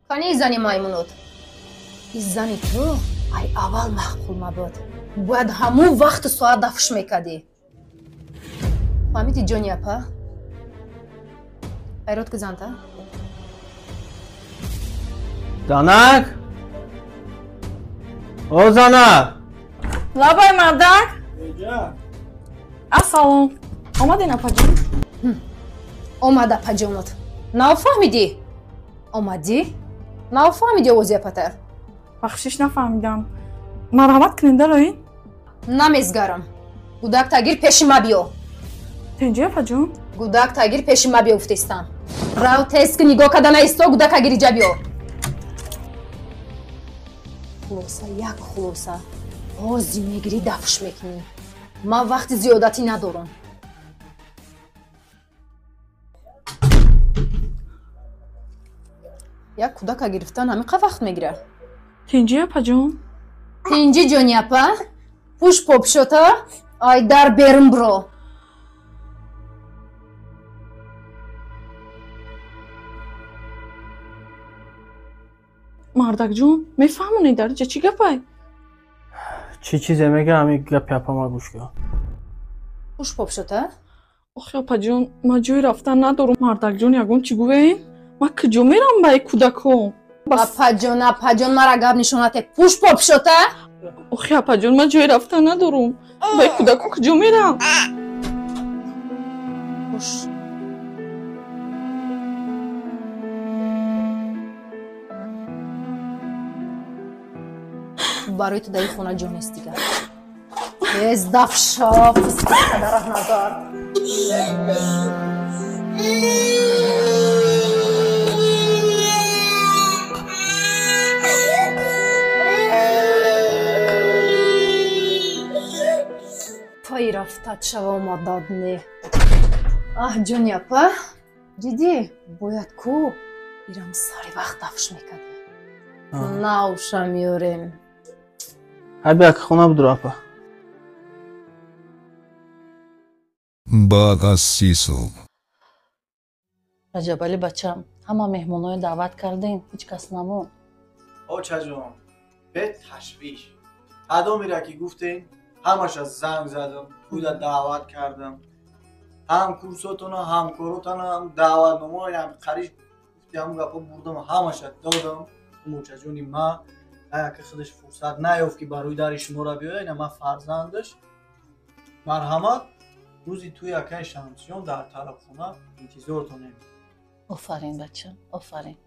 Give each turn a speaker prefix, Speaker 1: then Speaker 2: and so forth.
Speaker 1: Кани зани маймунот? И зани ту ай аввал маъқул мабуд. Бояд ҳамун вақту соат дафш мекардӣ. Фаҳмиди, ҷони апа? Хайрот ки занта?
Speaker 2: Занак? О, занак!
Speaker 3: Лабай, мардак! Ассалом. Омадин, апаҷон?
Speaker 1: Омад апаҷонот. Нафаҳмидӣ? Омадӣ? Нафаҳмидӣ овози апата?
Speaker 3: Бахшиш, нафаҳмидам. Марҳамат кунед, дароин.
Speaker 1: Намезгарам. Гудак тагир пеши ма биё.
Speaker 3: Тенҷи, апаҷон?
Speaker 1: Гудак тагир пеши ма биё гуфтестам. Рав тез ки нигоҳ карда наисто, гудак агир иҷа биё. Хулоса, як хулоса. Ҳозир мегирӣ, дафш мекунӣ. Ман вақти зиёдатӣ надорам. Як кӯдака гирифтан ҳамин қа вақт мегирад?
Speaker 3: Тинҷи, апаҷон?
Speaker 1: Тинҷи, ҷони апа? Пӯш попшота, ай дар берун биро.
Speaker 3: Мардакҷон, мефаҳмонед дар ҷа чӣ гапай?
Speaker 2: Чӣ чизе мега, ҳамин гапи апама гӯш кун.
Speaker 1: Пӯш попшота?
Speaker 3: Охи, апаҷон, ман ҷои рафтан надорам. Мардакҷон, ягон чӣ гӯем? Ман куҷо мерам ба ин кӯдакҳо?
Speaker 1: Апаҷон, апаҷон, мара гап нишонате. Пӯш попшота?
Speaker 3: Охи, апаҷон, ман ҷои рафтан надорам. Ба ин кӯдакҳо куҷо мерам?
Speaker 1: Пӯш. Барои ту дар ин хона ҷо нест дигар. Тез дафша, фисқадарах назар. Пай рафтат шава омадад не. Аҳ, ҷони апа, дидӣ, бояд ку ирам сари вақт дафш мекардӣ. Навша меёрем.
Speaker 2: Ҳай бия хона будур, апа.
Speaker 4: Баъд аз 30 сол.
Speaker 5: Раҷабалӣ бачам, ҳама меҳмонҳоро даъват кардем, ҳеҷ кас намонд.
Speaker 6: Очаҷон, бе ташвиш. Кадомере ки гуфтем, ҳамаша занг задам, тӯйда даъват кардам. Ҳам курсотона, ҳамкоротона, ҳам даъватномаҳоям қариб гуфти ҳамун гапҳо бурдам, ҳамаша додам. Очаҷони ма яке худаш фурсат наёфт ки ба рӯи дари шуморо биёяд, ина ман фарзандаш. Марҳамат, рӯзи тӯи акаи Шамсиён дар тарабхона интизортонем.
Speaker 5: Офарин, бачам, офарин.